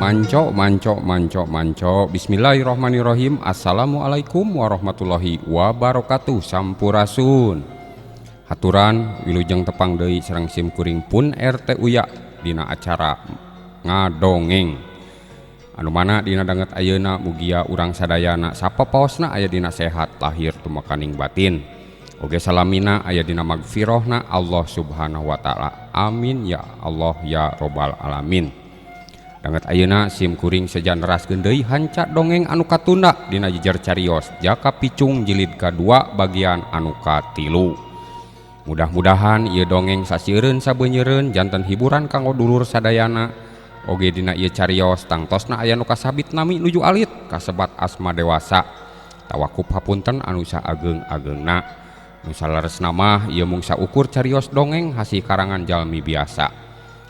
Manco manco manco manco. Bismillahirrahmanirrahim. Assalamualaikum warahmatullahi wabarakatuh. Sampurasun. Haturan wilujeng tepang deui sareng sim kuring pun RT Uya dina acara ngadongeng. Anu mana dina danget ayeuna mugia urang sadayana sapapaosna aya dina sehat lahir tumekaning batin. Oge salamina aya dina magfirohna Allah Subhanahu wa taala. Amin ya Allah ya robbal alamin. Danget ayeuna sim kuring sejan neraskeun deui hanca dongeng anu katunda dina jejer carios Jaka Picung jilid kadua bagian anu katilu. Mudah-mudahan ieu dongeng sasieureun sabeunyereun janten hiburan kanggo dulur sadayana. Oge dina ieu carios tangtosna aya nu kasabit nami nuju alit kasebat asma dewasa. Tawakup hapunten anu saageng-agengna. Nu saleresna mah ieu mung saukur carios dongeng hasil karangan jalmi biasa.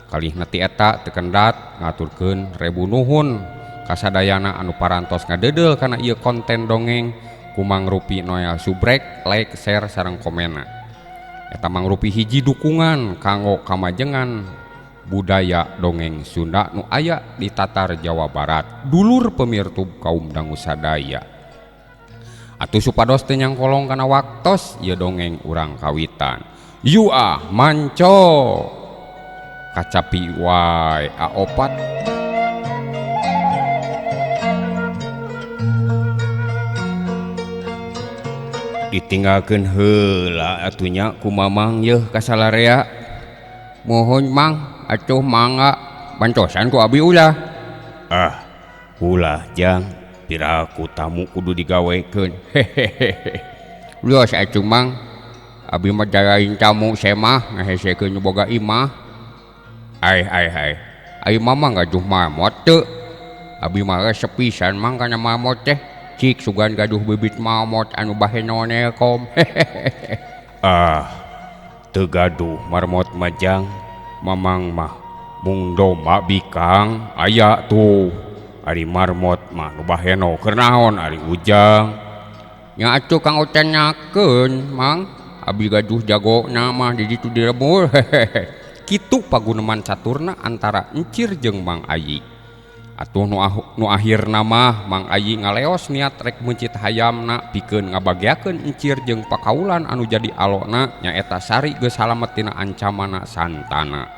Kalih ti eta teu kendat ngaturkeun rebu nuhun kasadayana anu parantos ngadeudeuh kana ieu konten dongeng kumangrupi Noel subrek, like, share sareng komenna. Eta mangrupi hiji dukungan kanggo kamajengan budaya dongeng Sunda nu aya di Tatar Jawa Barat. Dulur pemirtub kaum dangu sadaya. Atuh supados teu nyangkolong kana waktos ieu dongeng urang kawitan. Yu ah manco. Kacapi wae A4. Ditinggalkeun heula atuh nya ku mamang yeuh ka salarea. Mohon mang atuh mangga bantosan ku abi ulah. Ah, ulah jang piraku tamu kudu digawekeun. Hehehe. Luas atuh mang. Abi mah jarain tamu semah ngahesekeun nu boga imah. Ai ai ai. Ai mama gaduh mamot teu. Abi mah resep pisan mang kana mamot teh. Cik sugan gaduh bibit mamot anu bahenone kom. Hehehe. Ah, teu gaduh marmot majang. Mamang mah mung domba bikang aya tuh. Ari marmot mah nu baheno keur naon ari ujang. Nya atuh kang otanyakeun mang. Abi gaduh jagona mah di ditu diremul. Hehehe. Kitu paguneman caturna antara encir jeung Mang Ayi. Atuh nu akhirna mah Mang Ayi ngaleos niat rek meuncit hayamna pikeun ngabageakeun encir jeung pakaulan anu jadi alona nyaeta Sari geus salamet tina ancamana Santana.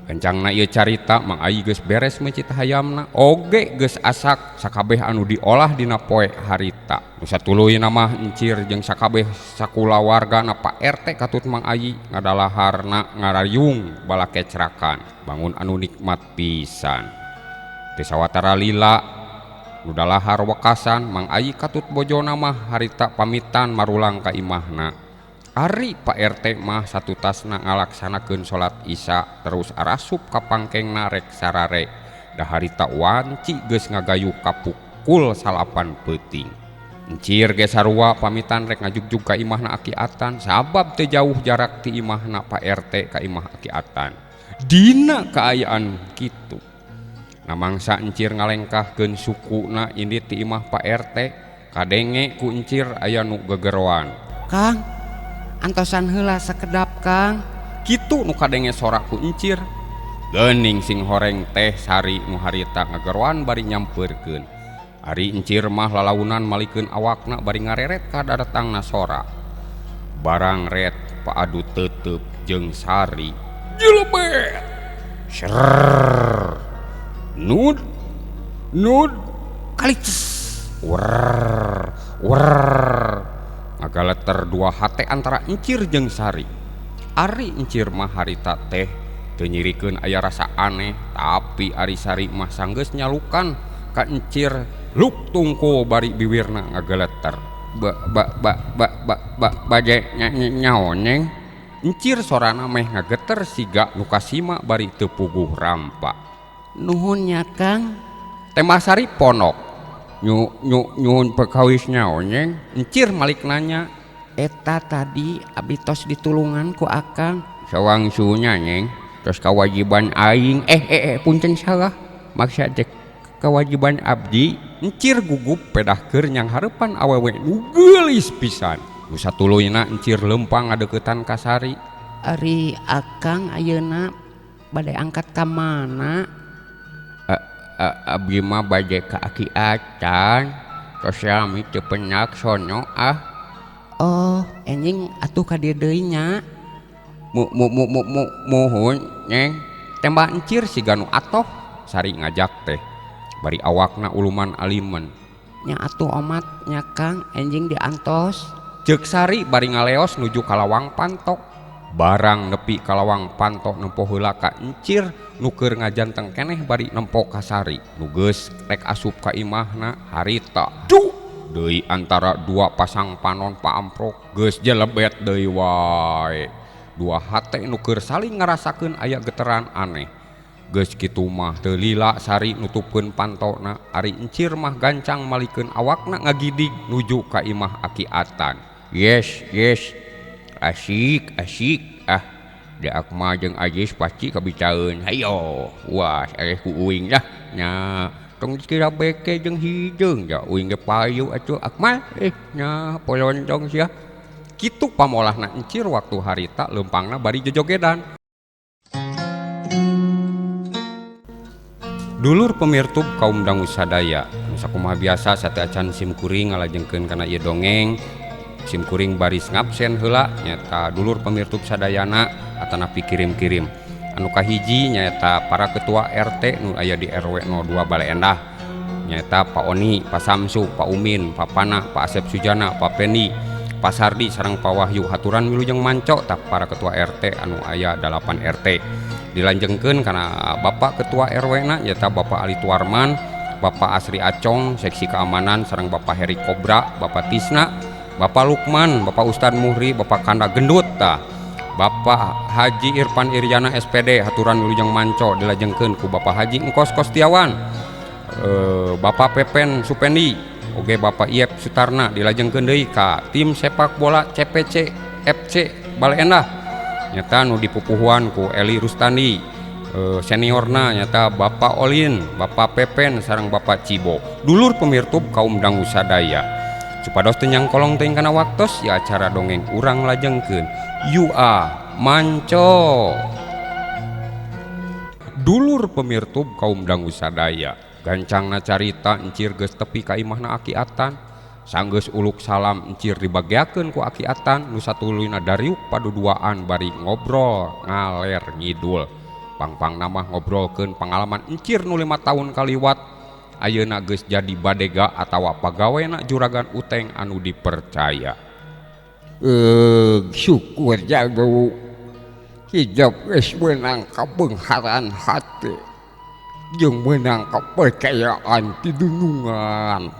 Gancangna ieu carita Mang Ayi geus beres meuncit hayamna oge geus asak sakabeh anu diolah dina poe harita. Nu satuluyna mah encir jeung sakabeh sakulawargana Pak RT katut Mang Ayi ngadalaharna ngarayung balakecrakan bangun anu nikmat pisan. Teu sawatara lila nu dalahar wekasan Mang Ayi katut bojona mah harita pamitan marulang ka imahna. Ari Pak RT mah satutasna ngalaksanakeun salat Isya terus arasup ka pangkengna rek sarare. Da harita wanci geus ngagayuh ka pukul 9 peuting. Encir ge sarua pamitan rek ngajugjug ka imahna Aki Atan sabab teu jauh jarak ti imahna Pak RT ka imah Aki Atan. Dina kaayaan kitu. Namangsa encir ngalengkahkeun sukuna indit ti imah Pak RT kadenge ku encir aya nu gegeroan. Kang, antosan heula sakedap Kang. Kitu nu kadenge sora ku encir. Geuning sing horeng teh Sari nu harita ngageroan bari nyampeurkeun. Ari encir mah lalaunan malikeun awakna bari ngareret ka dadatangna sora. Barang ret paadu tetep jeung Sari. Jelebet. Srrr. Nud nud kalices. Werr werr. Ngagaleter dua hate antara encir jeung Sari. Ari encir mah harita teh teu nyirikeun aya rasa aneh, tapi ari Sari mah sanggeus nyalukan ka encir luk tungkul bari biwirna ngagaleter. Ba ba ba ba ba ba baje nyaon neng. Encir sorana meh ngageter siga nu kasima bari teu puguh rampa. Nuhun nya Kang. Tembah Sari ponok. Nyu nyu nyuhun perkawis nyaon neng. Encir malik nanya. Eta tadi abi tos ditulungan ku akang. Sawangsunya neng. Tos kewajiban aing. Punten salah. Maksa teh kewajiban abdi. Encir gugup pedah keur nyang hareupan awewe nu geulis pisan. Nu satuluyna encir leumpang ngadeukeutan ka Sari. Ari akang ayeuna bade angkat ka mana? Abdi mah bade ka Aki Atan tos lami teu penyak sono ah. Oh, enjing atuh ka dieu deui nya. Mu mu mu mu mu muhun Neng. Tembak encir siga nu atoh Sari ngajak teh. Bari awakna uluman alimen. Nya atuh omat nya Kang enjing diantos. Ceuk Sari bari ngaleos nuju ka lawang panto. Barang nepi ka lawang panto nempo heula ka encir nu keur ngajanteng keneh bari nempo ka Sari nu geus rek asup ka imahna harita. Duh deui antara dua pasang panon paamprok geus jelebet deui wae. Dua hate nu keur saling ngarasakeun aya geteran aneh. Geus kitu mah teu lila Sari nutupkeun pantona, ari encir mah gancang malikeun awakna ngagidig nuju ka imah Aki Atan. Yes, yes. Asik, asik. Ah, da Akmal jeung Ajis pasti kabicaeun. Hayo, uas eleh ku uing dah. Nya, tong dikira beke jeung hideung ja uing ge payu atuh Akmal. Nya polontong sia. Kitu pamolahna encir waktu harita leumpangna bari jojogedan. Dulur pemirtub kaum dangu sadaya, nu sakumaha biasa sateuacan sim kuring ngalajengkeun kana ieu dongeng. Sim kuring baris ngabsen heula nyaeta dulur pemirtub sadayana atanapi kirim-kirim. Anu kahiji nyaeta para ketua RT nu aya di RW 02 Bale Endah. Nyaeta Pak Oni, Pak Samsu, Pak Umin, Pak Pana, Pak Asep Sujana, Pak Pendi, Pak Sardi sareng Pak Wahyu haturan wilujeng manco tah para ketua RT anu aya 8 RT. Dilanjengkeun kana Bapak Ketua RW na nyaeta Bapak Ali Tuarman, Bapak Asri Acong, Seksi Keamanan sareng Bapak Heri Kobra, Bapak Tisna, Bapak Lukman, Bapak Ustad Muhri, Bapak Kanda Gendut tah. Bapak Haji Irfan Iryana SPD haturan wilujeng manco dilajengkeun ku Bapak Haji Engkos Kostiawan, Bapak Pepen Supendi, oge Bapak Iep Sutarna dilajengkeun deui ka tim sepak bola CPC FC Bale Endah. Nyata nu dipupuhuan ku Eli Rustandi, seniorna nyata Bapak Olin, Bapak Pepen sareng Bapak Cibo. Dulur pemirtub kaum dangu sadaya. Supados teu nyangkolong teuing kana waktos ya acara dongeng urang lajengkeun. Yua Manco. Dulur pemirtub kaum dangu sadaya. Gancangna carita encir geus tepi ka imahna Aki Atan. Sanggeus uluk salam encir dibageakeun ku Aki Atan nu satuluyna dariuk paduduaan bari ngobrol ngaler ngidul. Pangpangna mah ngobrolkeun pangalaman encir nu 5 tahun kaliwat. Ayeuna geus jadi badega atawa pagawena juragan Uteng anu dipercaya. Syukur jago hidup geus meunang kabeungharan hate jeung meunang kepercayaan ti dunungan.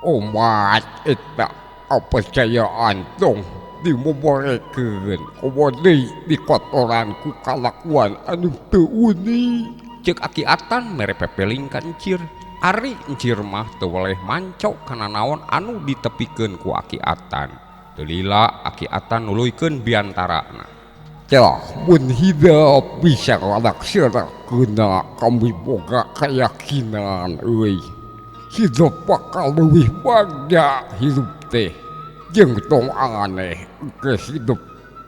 Omat eta kepercayaan tong dimoborekeun komo deui dikotoran ku kalakuan anu teu unik. Ceuk Aki Atan mere pepeling ka encir. Ari encir mah teu weleh manco kana naon anu ditepikeun ku Aki Atan. Teu lila Aki Atan nuluykeun biantarana. Celah mun hidup bisa laksanakeun kami boga keyakinan euy. Hidup bakal leuwih bagja hidup teh. Jeung tong aneh ke hidup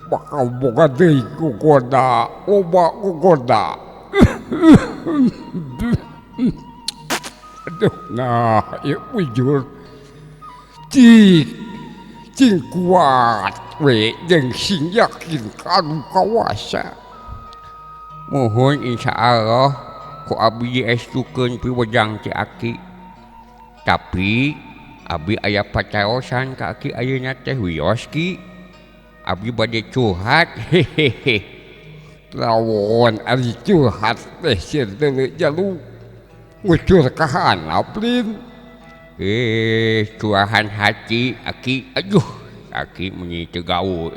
bakal boga deui gogoda, loba gogoda. Aduh, nah ieu bujur. Cik cing kuat we jeung sing yakin kanu kawasa. Muhun insyaallah ku abdi diestukeun piwejang ti Aki. Tapi abdi aya pacaosan ka Aki ayeuna teh wios ki. Abdi bade curhat. Hehehe. Lawon ari curhat teh sieun teu jalu. Ngucur ka handap lin. Curahan hati Aki. Aduh, Aki meuni teu gaul.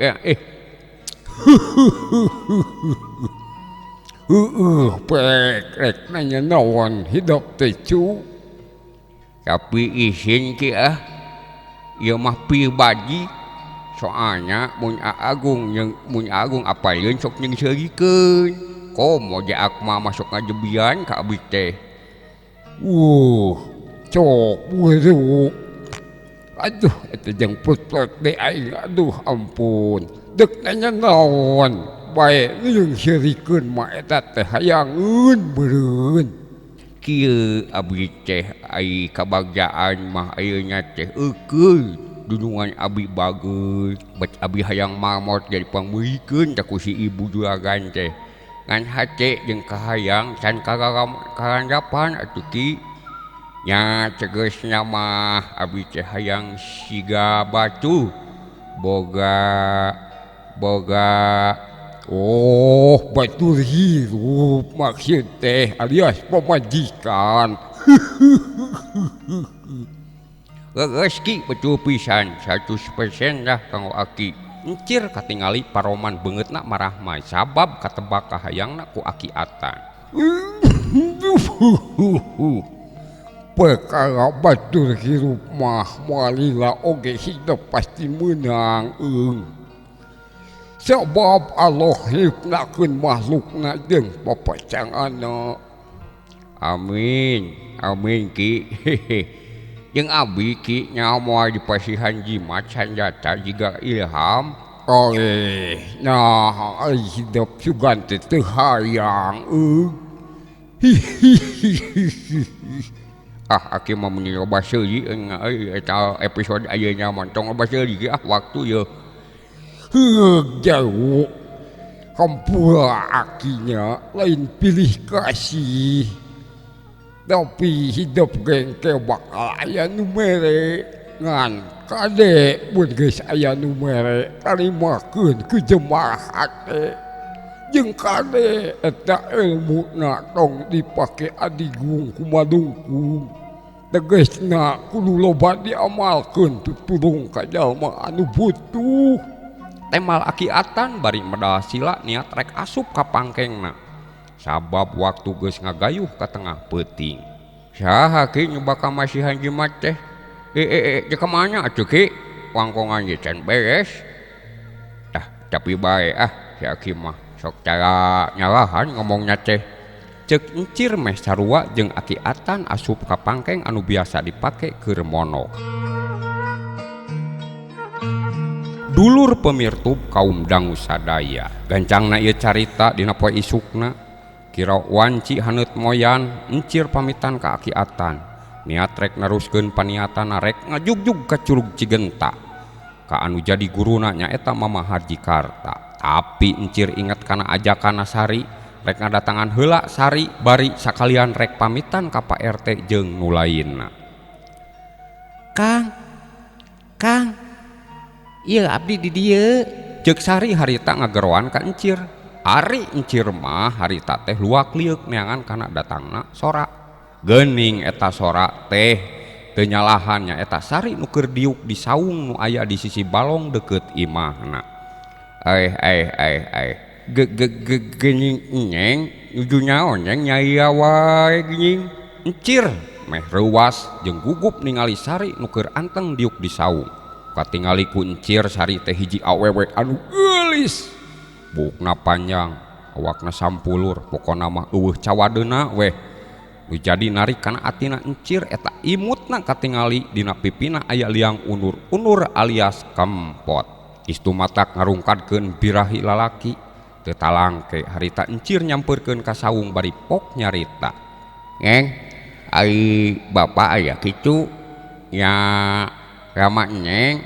Heueuh, pek rek nanya naon hidup teh cu. Tapi izin ki ah, ieu mah pribadi. Soalnya mun Agung jeung mun Agung apaleun sok nyengseurikeun. Komo je Akmal masuk ngajebian ka abdi teh. Cok buru. Aduh, eta jeung putrot deui aing. Aduh, ampun. Deuk nanya naon? bae nyeungseurikeun mah eta teh hayangeun beureun. Kieu abdi teh ai kabagjaan mah ayeuna teh eukeuy dunungan abi bageut bet abi hayang mamot jadi pangmeulikeun teh ku si ibu juragan teh ngan hate jeung kahayang can karandapan atuh ki nya tegasna mah abi teh hayang siga batu boga boga oh batur hirup maksud teh alias pamajikan. Geus ki betul pisan 100% dah kanggo aki. Encir katingali paroman beungeutna marahmai sabab katebak kahayangna ku Aki Atan. Perkara batur hirup mah moal lila oge hidup pasti meunang eung. Sebab Allah nyiptakeun makhlukna jeung papacanganna. Amin, amin ki. Jeung abi ki nya moal dipasihan jimat sanjata jiga ilham. Oleh nah ai hidup sugan teh teu hayang eung. Ah aki mah meuni loba seuli euy eta episode ayeuna mah tong loba seuli ge ah waktu yeuh. Heuh jauh hampura akinya lain pilih kasih tapi hidup gengke bakal aya nu mere ngan kade mun geus aya nu mere tarimakeun ku jemaah hate jeung kade eta ilmuna tong dipake adigung kumadungkung tegasna kudu loba diamalkeun tutulung ka jalma anu butuh. Temal Aki Atan bari medal sila niat rek asup ka pangkengna sabab waktu geus ngagayuh ka tengah peuting. Saha ki nu bakal masihan jimat teh? Ka mana atuh ki? Wangkongan ge can beres. Tah tapi bae ah si Aki mah sok cara nyalahan ngomongna teh. Ceuk encir meh sarua jeung Aki Atan asup ka pangkeng anu biasa dipake keur monok. Dulur pemirtub kaum dangu sadaya gancangna ieu carita dina poe isukna kira wanci haneut moyan encir pamitan ka Aki Atan niat rek naruskeun paniatan rek ngajugjug ka Curug Cigenta ka anu jadi guruna nyaeta Mama Haji Karta. Tapi encir inget kana ajakana Sari rek ngadatangan heula Sari bari sakalian rek pamitan ka Pak RT jeung nu lainna. Kang, Kang, ieu abdi di dieu. Ceuk Sari harita ngageroan ka encir. Ari encir mah harita teh luak lieuk neangan kana datangna sora. Geuning eta sora teh teu nyalahan nyaeta Sari nu keur diuk di saung nu aya di sisi balong deukeut imahna. Geuning nyeng nuju naon nyeng nyaya wae geuning. Encir meh reuwas jeung gugup ningali Sari nu keur anteng diuk di saung. Katingali ku encir Sari teh hiji awewe anu geulis. Buukna panjang, awakna sampulur, pokona mah eueuh cawadeuna weh. Nu jadi narik kana atina encir eta imutna katingali dina pipina aya liang unur-unur alias kempot. Istu matak ngarungkadkeun birahi lalaki. Teu talangke harita encir nyampeurkeun ka saung bari pok nyarita. Ngeng, ai bapa aya kitu nya rama nyeng.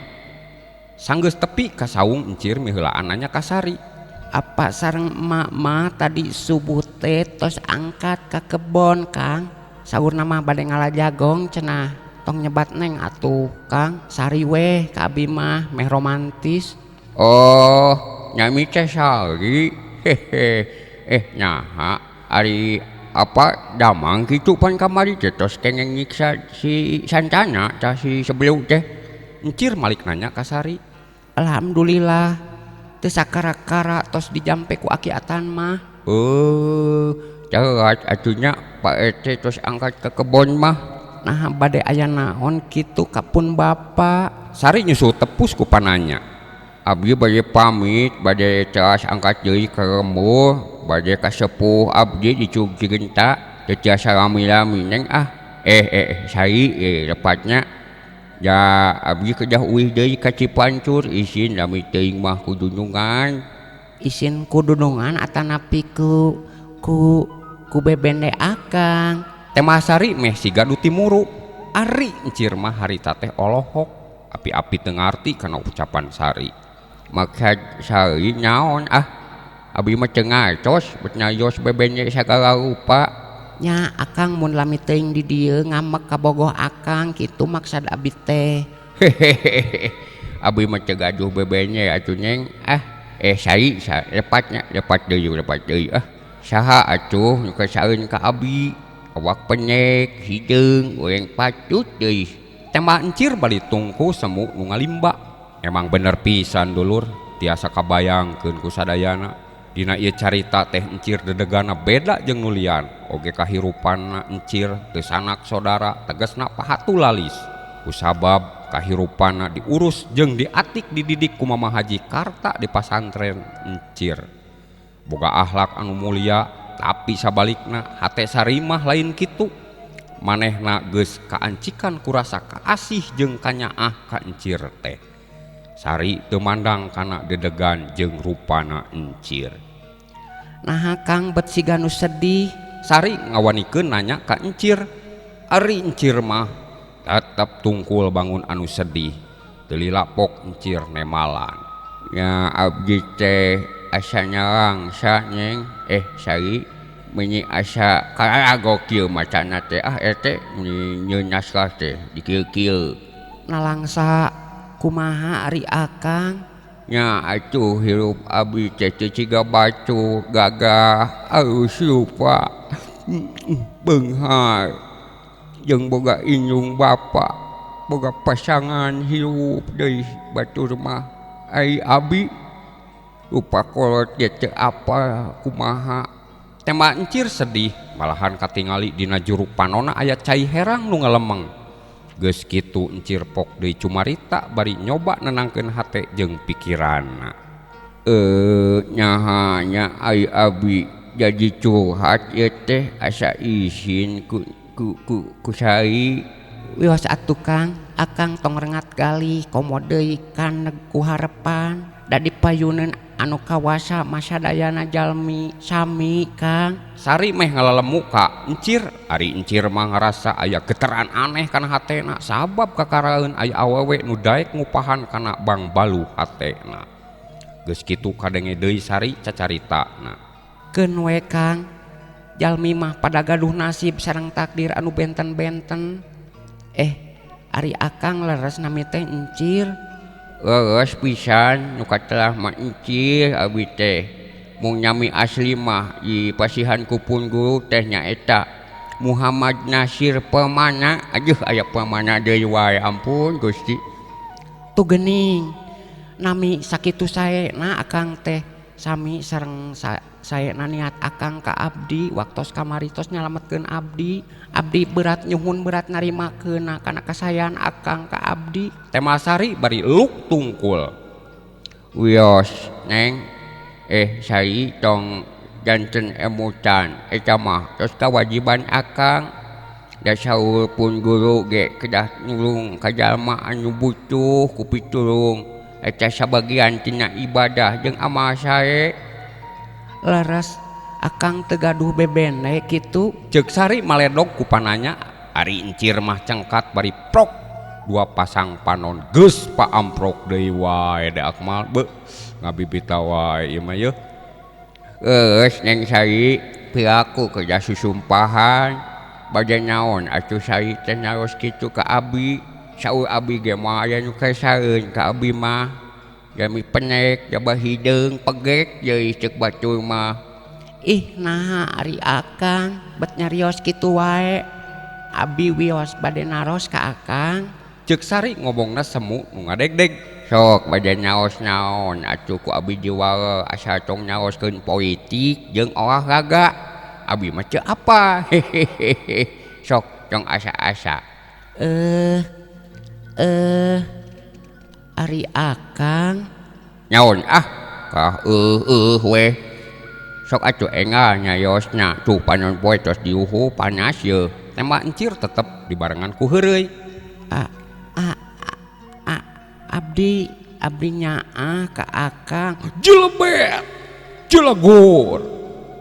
Sanggeus tepi ka saung encir miheulaan nanya ka Sari. Apa sareng emak mah tadi subuh teh tos angkat ka kebon Kang. Saurna mah bade ngala jagong cenah. Tong nyebat neng atuh Kang. Sari weh ka abi mah meh romantis. Oh, nyami teh Sari. Hehe. Nyaha ari apa damang kitu pan kamari teh tos kengeng nyiksa si Santana tah si sebelum teh. Encir malik nanya ka Sari. Alhamdulillah teu sakara-kara tos dijampe ku Aki Atan mah. Oh, telat atunya Pak RT tos angkat ke kebon mah. Nah bade aya naon kitu ka pun bapa. Sari nyusul tepus ku pananya. Abdi bade pamit bade teas angkat deui ka lembur bade ka sepuh abdi di Curug Cigenta teu tiasa lami-lami neng ah. Sari lepatnya ya abdi kedah uih deui ka Cipancur isin lami teuing mah ku junjungan. Isin ku dudungan atanapi ku ku ku bebende akang. Tema Sari meh siga du timuru. Ari encir mah harita teh olohok. Api-api teu ngarti kana ucapan Sari. Maksad Sari naon ah? Abi mah teu ngartos bet nyarios bebende sagala rupa. Nya akang mun lami teuing di dieu ngamek kabogoh akang kitu maksad abi teh. Hehehe. Abi mah teu gaduh bebende atuh Neng ah. Eh Sari lepatnya lepat deui lepat deui ah. Saha atuh nu kasaeun ka abi? Awak penyek, hideung, goreng patut deui. Tema encir bali tungku semu nu ngalimba. Emang bener pisan dulur, tiasa kabayangkeun ku sadayana. Dina ieu carita teh encir dedegana beda jeung nu lian. Oge kahirupanna encir teu sanak sodara, tegasna pahatulalis. Kusabab kahirupanna diurus jeung diatik dididik ku Mama Haji Karta di pasantren encir. Boga akhlak anu mulia, tapi sabalikna hate Sarimah lain kitu. Manehna geus kaancikan ku rasa kaasih jeung kanyaah ka encir teh. Sari teu mandang kana dedegan jeung rupana encir. Naha Kang bet siga nu sedih? Sari ngawanikeun nanya ka encir. Ari encir mah tetep tungkul bangun anu sedih. Teu lilapok encir nemalan. Nya abdi teh asa nyalangsa Neng. Sari meuni asa karagok kieu macana teh ah eta meuni nyieun naskah teh di kieu-kieu. Nalangsa kumaha ari akang? Nya atuh hirup abdi teh teu ciga batu gagah alus rupa beunghar jeung boga indung bapa boga pasangan hirup deui batur mah. Ai abi rupa kolot ge teu apal kumaha. Tema encir sedih malahan katingali dina juru panona aya cai herang nu ngalemeng. Geus kitu encir pok deui cumarita bari nyoba nenangkeun hate jeung pikiranna. Nyaha nya ai abi jadi curhat ieu teh asa isin ku ku ku ku Sari. Wios atuh Kang, akang tong rengat galih komo deui kaneg ku harepan. Da dipayuneun anu kawasa masadayana jalmi sami Kang. Sari meh ngalalemu ka encir. Ari encir mah ngarasa aya geteran aneh kana hatena sabab kakaraeun aya awewe nu daek ngupahan kana bangbaluh hatena. Geus kitu kadenge deui Sari cacaritana. Keun we Kang, jalmi mah pada gaduh nasib sareng takdir anu benten-benten. Ari akang leres nami teh encir. Leres pisan nu katelah mah encir abi teh. Mung nyami asli mah di pasihan ku pun guru teh nyaeta Muhammad Nasir Pemana. Aduh aya Pemana deui wae ampun Gusti. Tuh geuning nami sakitu saena akang teh sami sareng saena niat akang ka abdi waktos kamari tos nyalametkeun abdi. Abdi berat nyuhun berat narimakeun kana kasayan akang ka abdi. Tema Sari bari luk tungkul. Wios Neng, Sari tong janten emutan eta mah tos kawajiban akang. Da saur pun guru ge kedah nulung ka jalma anu butuh ku pitulung. Eta sabagian tina ibadah jeung amal sae. Leres akang teu gaduh bebene kitu. Ceuk Sari maledog ku pananya. Ari encir mah cengkat bari prok dua pasang panon geus paamprok deui wae da Akmal beuh ngabibita wae ieu mah yeuh. Geus Neng Sari piraku kerja susumpahan bade naon atuh Sari teh naros kitu ka abi. Saur abi ge moal aya nu kasaeun ka abi mah. Jami penek jaba hideung pegek deui ceuk batur mah. Ih naha ari akang bet nyarios kitu wae. Abi wios bade naros ka akang. Ceuk Sari ngomongna semu nu ngadegdeg. Sok bade naos naon atuh ku abi diwale asal tong naoskeun politik jeung olahraga. Abi mah teu apa. Hehehe. Sok tong asa-asa. Ari akang naon ah kah weh. Sok atuh enggal nyayosna tuh panon poe tos diuhu panas yeuh. Tema encir tetep dibarengan ku heureuy. Abdi abdi nyaah ka akang. Jelebet. Jelagor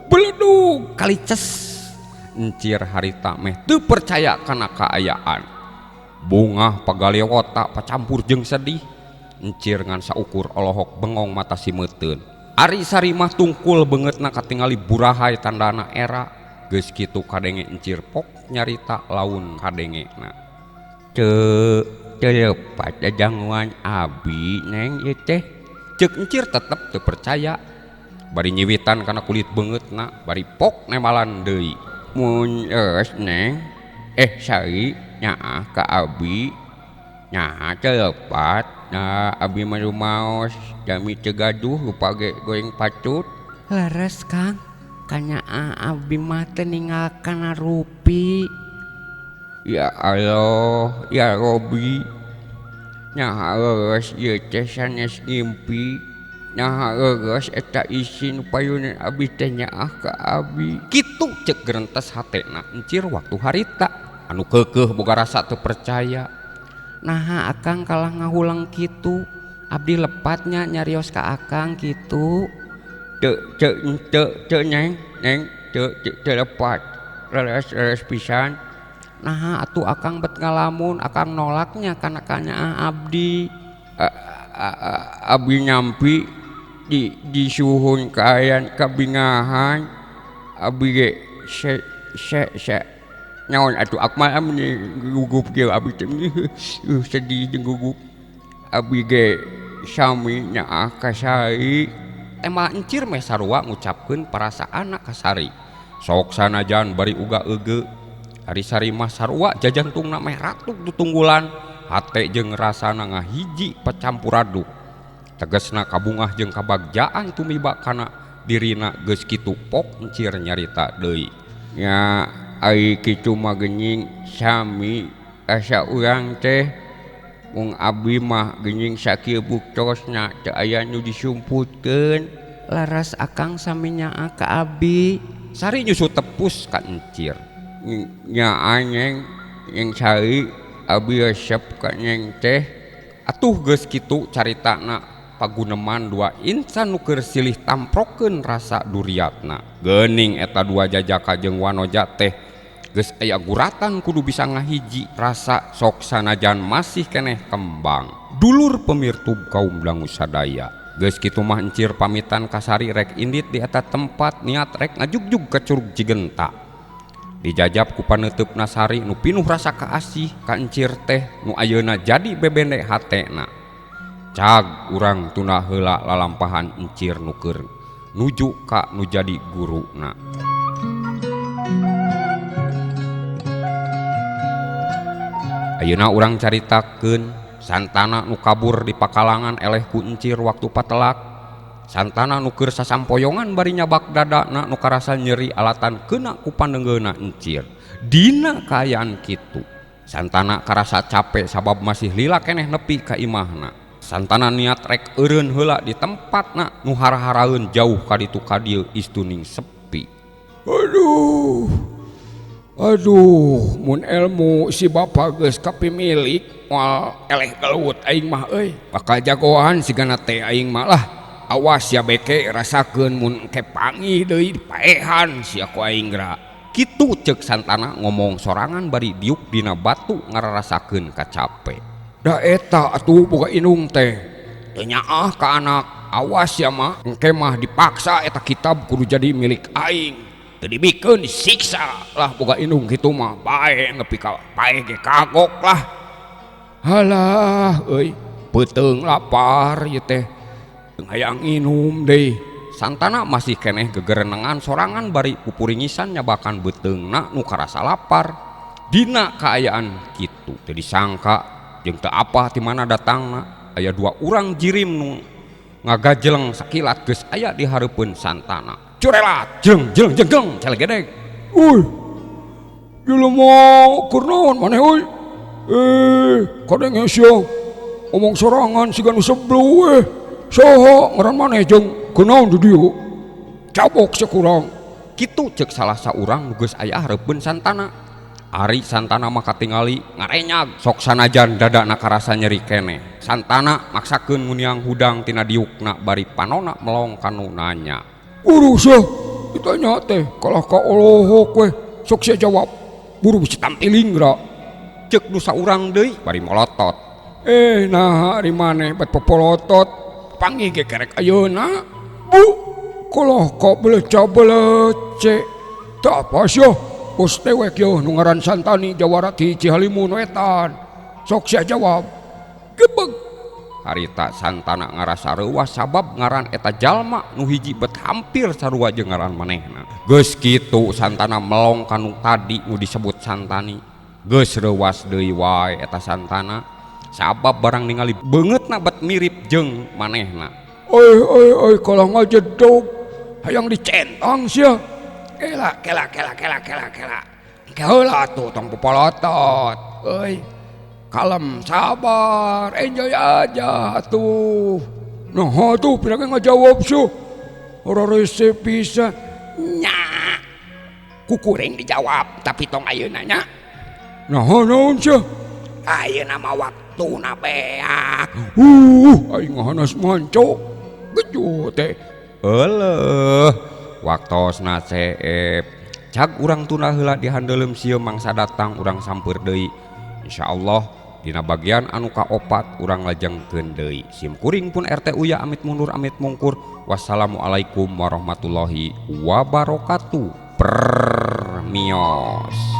beledug kalices. Encir harita meh teu percaya kana kaayaan. Bungah pagalewota pacampur jeung sedih. Encir ngan saukur olohok bengong mata simeuteun. Ari Sari mah tungkul beungeutna katingali burahay tandana era. Geus kitu kadenge encir pok nyarita laun kadengena. Teu lepat jajanguan abi neng ieu teh. Ceuk encir tetep teu percaya. Bari nyiwitan kana kulit beungeutna, bari pok nemalan deui. Mun geus neng, Sari nyaah ka abi. Nyaah teu lepat, nah abi mah rumaos jami teu gaduh rupa ge goreng patut. Leres Kang, kanyaah abi mah teu ninggal kana rupi. Ya Allah, ya Robi. Nyaha leres ieu teh sanes ngimpi. Nyaha leres eta isin payunan abi teh nyaah ka abi. Kitu ceuk gerentes hatena encir waktu harita. Anu keukeuh boga rasa teu percaya. Naha akang kalah ngahulang kitu. Abdi lepatnya nyarios ka akang kitu. Teu teu teu teu neng, neng teu teu lepat. Leres leres pisan. Naha atuh akang bet ngalamun, akang nolaknya kana kanyaah abdi. Abdi nyampi disuhun kaayaan kabingahan. Abdi ge se se se naon atuh akmal amni gugup ge abdi teh sedih jeung gugup. Abdi ge sami nyaah ka Sari. Tema encir meh sarua ngucapkeun perasaanna ka Sari. Sok sanajan bari uga eugeuh. Ari Sari mah sarua jajantungna meh ratuk tutunggulan. Hate jeung rasana ngahiji pacampur aduk. Tegesna kabungah jeung kabagjaan tumiba kana dirina geus kitu pok encir nyarita deui. Nya ai kitu mah geuning sami asa urang teh mung abdi mah geuning sakieu buktosna teu aya nu disumputkeun. Laras akang sami nyaah ka abi. Sari nyusu tepus ka encir. Nya neng yang Sari abi resep ka neng teh. Atuh geus kitu caritana paguneman dua insan nu keur silih tamprokeun rasa duriatna. Geuning eta dua jajaka jeung wanoja teh geus aya guratan kudu bisa ngahiji rasa sok sanajan masih keneh kembang. Dulur pemirtub kaum dangu sadaya. Geus kitu mah encir pamitan ka Sari rek indit di eta tempat niat rek ngajugjug ka Curug Cigenta. Dijajab ku paneuteup Sari nu pinuh rasa kaasih ka encir teh nu ayeuna jadi bebende hatena. Cag urang tuna heula lalampahan encir nu keur nuju ka nu jadi guruna. Ayeuna urang caritakeun Santana nu kabur di pakalangan eleh ku encir waktu patelak. Santana nu keur sasampoyongan bari nyabak dadana nu karasa nyeri alatan keuna ku panenggeuna encir. Dina kaayaan kitu. Santana karasa capek sabab masih lila keneh nepi ka imahna. Santana niat rek eureun heula di tempatna nu hara-haraeun jauh ka ditu ka dieu istuning sepi. Aduh. Aduh, mun ilmu si bapa geus kapimilik moal eleh gelut aing mah euy. Bakal jagoan sigana teh aing mah lah. Awas ya beke rasakeun mun engke pangih deui dipaehan sia ku aing geura. Kitu ceuk Santana ngomong sorangan bari diuk dina batu ngararasakeun kacape. Da eta atuh boga indung teh. Teu nyaah ka anak, awas ya mah engke mah dipaksa eta kitab kudu jadi milik aing. Teu dibikeun disiksa lah boga indung kitu mah bae nepi ka paeh ge kagok lah. Halah euy, peuteung lapar ieu teh. Hayang inum deui. Santana masih keneh gegerenengan sorangan bari pupuringisan nyabakan beuteungna nu karasa lapar. Dina kaayaan kitu teu disangka jeung teu apa ti mana datangna aya dua urang jirim nu ngagajeleng sakilat geus aya di hareupeun Santana. Curelat jeng jeng jeng jeng calegedeg. Uy. Jelema keur naon maneh euy? Kadenge sia omong sorangan siga nu seblu Saha ngaran maneh jeung kunaon di dieu? Cabok sakurang. Kitu ceuk salah saurang nu geus aya hareupeun Santana. Ari Santana mah katingali ngarenyag sok sanajan dadana karasa nyeri keneh. Santana maksakeun nguniang hudang tina diukna bari panona melong ka nu nanya. Buru sia ditanya teh kalah ka olohok we sok sia jawab. Buru bisi tampiling geura. Ceuk nu saurang deui bari molotot. Eh nah ari maneh bet popolotot panggih ge kerek ayeuna. Bu kalah ka beleca-belece. Teu apa sia? Bos dewek yeuh nu ngaran Santani jawara ti Cihalimun wetan. Sok sia jawab. Gebeg. Harita Santana ngarasa reuas sabab ngaran eta jalma nu hiji bet hampir sarua jeung ngaran manehna. Geus kitu Santana melong ka nu tadi nu disebut Santani. Geus reuas deui wae eta Santana sabab barang ningali beungeutna bet mirip jeung manehna. Oi oi oi kalah ngajedog hayang dicentang sia. Kela kela kela kela kela kela. Heula atuh tong popolotot. Euy. Kalem sabar, enjoy aja atuh. Nah tuh pira ge ngajawab sia. Ora rese pisan. Nya. Kukuring dijawab tapi tong ayeuna nya. Nah naon sia? Ayeuna mah waktuna beak. Aing ngahanas manco. Gejo teh. Euleuh, waktosna seep. Cag urang tunda heula dihandeuleum sieun mangsa datang urang sampeur deui. Insyaallah dina bagian anu kaopat urang lajengkeun deui. Sim kuring pun RT Uya amit mundur amit mungkur. Wassalamualaikum warahmatullahi wabarakatuh. Permios.